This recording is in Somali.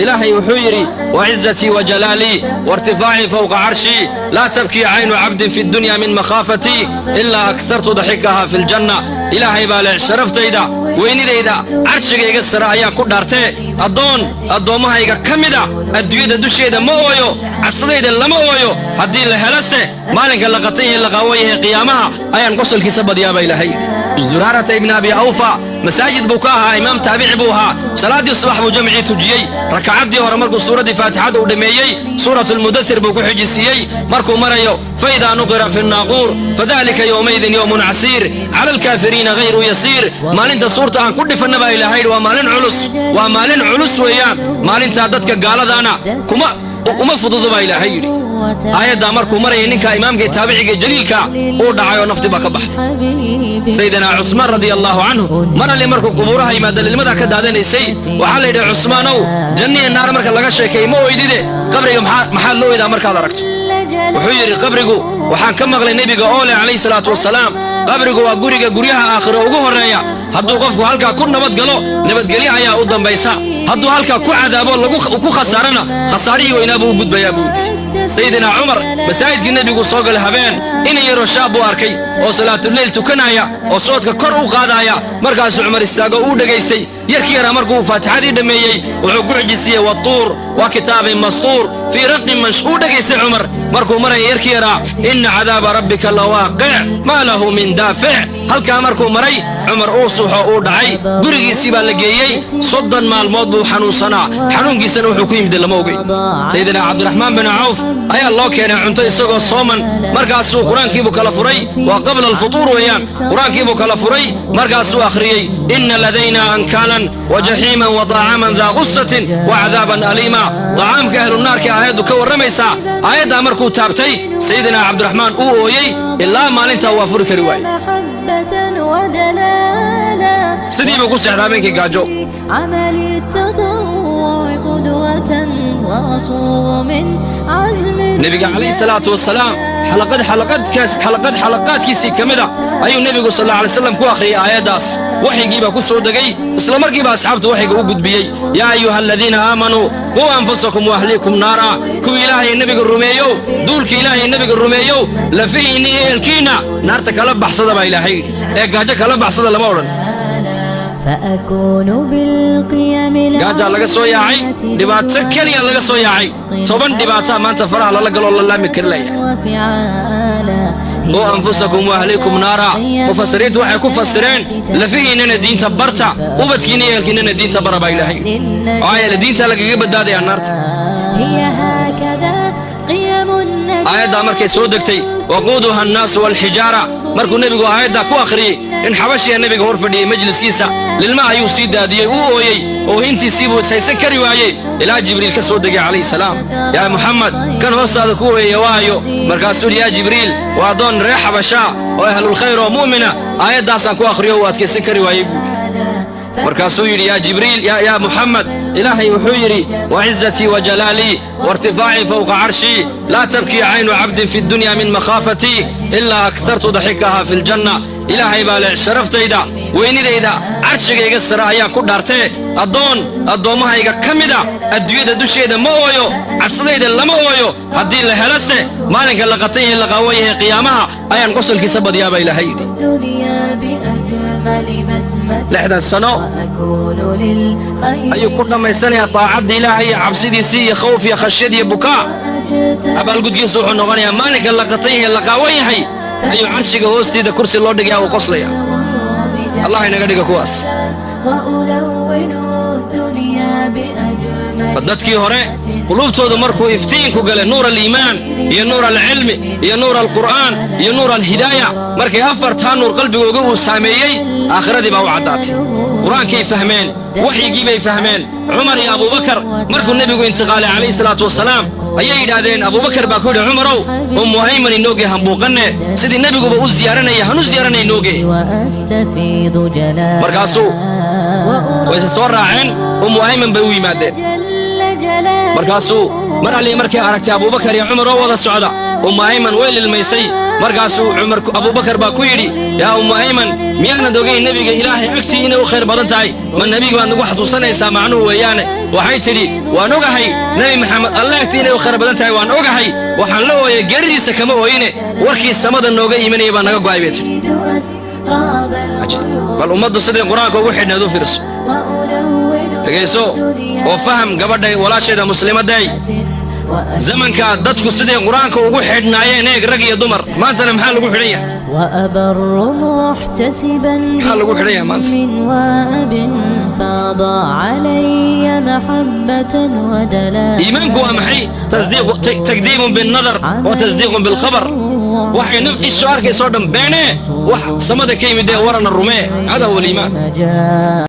Ilaahay wuxuu yidhi: "وعزتي وجلالي وارتفاعي فوق عرشي، لا تبكي عين عبد في الدنيا من مخافتي إلا أكثرت ضحكها في الجنة." Ilaahay baa leh: "Sharaftayda, weynidayda, carshigayga sare ayaa ku dhaartee, addoon addoommahayga ka mida adduunyada dusheeda ma ooyo, cabsadayda lama ooyo. Haddii la helose, maalinka la qatan yahay, la qaawan yahay, qiyaamaha ayaan qosolkiisa badyaa," baa Ilaahay yidhi. Zuraarata ibni Abi Awfa masaajid buu ka ahaa imaam, taabici buu ahaa. Salaaddii subax buu jamcii tujiyey. Rakacaddii hore markuu suuraddii Faatixada uu dhammeeyey, Suuratulmudathir buu ku xijisiiyey. Markuu marayo "فإذا نقر في الناقور فذلك يومئذ يوم عسير على الكافرين غير يسير", maalinta suurta aan ku dhifanna baa Ilaahay yidhi, waa maalin culus, waa maalin culus weeyaan. Maalintaa dadka gaaladaana kuma uma fududo, baa Ilaahay yidhi. Aayaddaa markuu marayay, ninka imaamka taabiciga jaliilka uu dhacay oo nafti baa ka baxday. Sayidina Cusmaan radia Allaahu canhu mar alli markuu qubuuraha yimaada lilmadaa ka daadanaysay. Waxaa la yidhi: "Cusmaanow, janniya naar marka laga sheekeeyey ma oydide, qabriga maxaad la oydaa markaad aragto?" Wuxuu yidhi: "Qabrigu waxaan ka maqlay nebiga oo leh, calayhi salaatu wasalaam, qabrigu waa guriga guryaha aakhiro ugu horreeya. Hadduu qofku halkaa ku nabad galo, nabadgelyo ayaa u dambaysa. Hadduu halkaa ku cadaabo, lagu ku khasaarana, khasaarihii weynaa buu u gudbayaa," buu yidhi. Sayidina Cumar masaajidkii nebigu soo galay habeen. Ina yaroo shaab buu arkay oo salaatuleyl tukanaya oo soodka kor u qaadaya. Markaasuu Cumar istaago, uu dhegaystay. Yarkii yaraa markuu Faatixadii dhammeeyey, wuxuu ku xijisiiyey "والطور وكتاب مسطور في رق منش". Uu dhegaystay Cumar. Markuu maraya yarkii yaraa "إن عذاب ربك لواقع ما له من دافع", halkaa markuu maray, Cumar uu suuxo, uu dhacay. Gurigiisii baa la geeyey. 30 maalmood buu xanuunsanaa. Xanuunkiisana wuxuu ku yimid lama ogeyn. Sayidina Cabdiraxmaan bin Cawf ayaa loo keenay cunto isagoo sooman. Markaasuu qur-aankiibuu kala furay. Waa qabla alfutuur weeyaan. Qur-aankiibuu kala furay, markaasuu akhriyey "إن لدينا أنكالا وجحيما وطعاما ذا غصة وعذابا أليما". Tacaamka ahlunaarka aayaddu ka warramaysaa. Aayaddaa markuu taabtay, sayidina Cabdiraxmaan uu ooyey ilaa maalintaa waa furi kari waayey. محبة ودلالا. Sidii buu ku seexdaa habeenkii gaajo. عمل التطوع قدوة وأصوغ من عزم. Nebiga calayhi salaatu wasalaam xalaqad xalaqadkaas xalaqad xalaqaadkiisii ka mida ayuu nebigu sal alla alay slam ku akhriyey aayaddaas. Waxyigii baa ku soo degay. Isla markiiba asxaabtu waxyiga u gudbiyey: "يا أيها الذين آمنوا قوا أنفسكم وأهليكم نارا." Kuwii Ilaahay nebiga rumeeyow, duulka Ilaahay nebiga rumeeyow, lafihiinna iyo ehelkiinna naarta kala baxsada, baa Ilaahay yidhi. Ee gaajo kala baxsada lama odhan. فأكون بالقيم. Gaajaa laga soo yaacay, dhibaato keliya laga soo yaacay. 10 dhibaataa maanta faraha lala galoo la laami kari layahay. وفعالا. "قوا أنفسكم وأهليكم نارا", mufasiriintu waxay ku fasireen: lafihiinnana diinta barta, ubadkiinna iyo ehelkiinnana diinta bara, baa Ilaahay yidhi. Maxaa yeele diinta lagaga badbaadayaa naarta. هي هكذا قيم النجاة. Aayaddaa markay soo degtay, "وقودها الناس والحجارة", markuu nebigu aayaddaa ku akhriyey, nin xabashiya nebiga hor fadhiyey majliskiisa. Lilma ayuu sii daadiyey, uu ooyey, oohintiisii buu ishaysan kari waayey, ilaa Jibriil ka soo degay calayhi salaam. "Yaa Muxamed, kan hoostaada ku ooyaya waayo?" Markaasuu yidhi: "Yaa Jibriil, waa addoon reer Xabashaa oo ahlulkhayr oo mu'mina. Aayaddaasaan ku akhriyo, uu adkaysan kari waayey," buu yidhi. Markaasuu yidhi: "Yaa Jibriil, yaa Muxamed, Ilaahay wuxuu yidhi: 'وعزتي وجلالي وارتفاعي فوق عرشي، لا تبكي عين عبد في الدنيا من مخافتي إلا أكثرت ضحكها في الجنة.' Ilaahay baa leh: "Sharaftayda, weynidayda, carshigayga sare ayaa ku dhaartee, addoon addoommahayga ka mida adduunyada dusheeda ma ooyo, cabsadayda lama ooyo. Haddii la helose, maalinka la qatan yahay, la qaawan yahay, qiyaamaha ayaan qosolkiisa badyaa," baa Ilaahay yidhi. الدنيا بأجمل بسمة. 60 sano وأكون للخير ayuu ku dhammaysanayaa taacadda Ilaahay iyo cabsidiisii iyo khawf iyo khashyad iyo bukaa. Abaalgudkiisu wuxuu noqonayaa maalinka la qatan yahay, la qaawan yahay, ayuu carshiga hoosteeda kursi loo dhigayaa, uu qoslaya. Allah inaga dhiga kuwaas. وألون الدنيا بأجمل Dadkii hore quluubtoodu markuu iftiinku galay, nuur aliimaan iyo nuur alcilmi iyo nuur alqur'aan iyo nuur alhidaaya, markay afartaa nuur qalbigooga uu saameeyey, aakhiradii baa u caddaatay. Qur-aankay fahmeen, waxyigii bay fahmeen. Cumar iyo Abuubakar markuu nebigu intiqaalay calayhi salaatu wasalaam, ayay yidhaahdeen, Abuubakar baa ku yidhi: "Cumarow, Ummu Ayman inooge, hambuuqanne. Sidii nebiguba u ziyaaranaya hanu ziyaaranay, inooge." وأستفيض جلالا. Markaasuu wayse soo raaceen, Ummu Ayman bay u yimaadeen. جل جلاله. Markaasuu mar allii markay aragtay Abuubakar iyo Cumar oo wada socda, Umma Ayman way lilmaysay. Markaasuu Cumar, Abubakar baa ku yidhi: "Yaa Umma Ayman, miyaanad ogayn nebiga Ilaahay agtii inay u khayr badan tahay? Ma nebiga baad nagu xasuusanaysaa?" Macnuhu weeyaane, waxay tidhi: "Waan ogahay Nebi Maxamed Alle agtii inay u khayr badan tahay, waan ogahay. Waxaan la ooyay geeridiisa kama ooyine, warkii samada nooga imanaya baa naga go'ay," bay tidhi. أسراب. Bal ummaddu siday Qur-aanka ugu xidhneed u fiirso. وألون Dhegayso oo faham, gabadhay walaasheeda muslimadday. Zamankaa dadku siday Qur-aanka ugu xidhnaayeen eeg, rag iyo dumar. Maantana maxaa lagu xidhan yahay? وأبر محتسبا Maxaa lagu xidhan yahay maanta? من وأب فاض علي محبة ودلال. Iimaanku waa maxay? تكذيب بالنظر وتصديق بالخبر. Waxay naf ishu arkaysoo dhan beenee, wax samada ka yimid ee warana rumee. هذا هو الإيمان. مجال.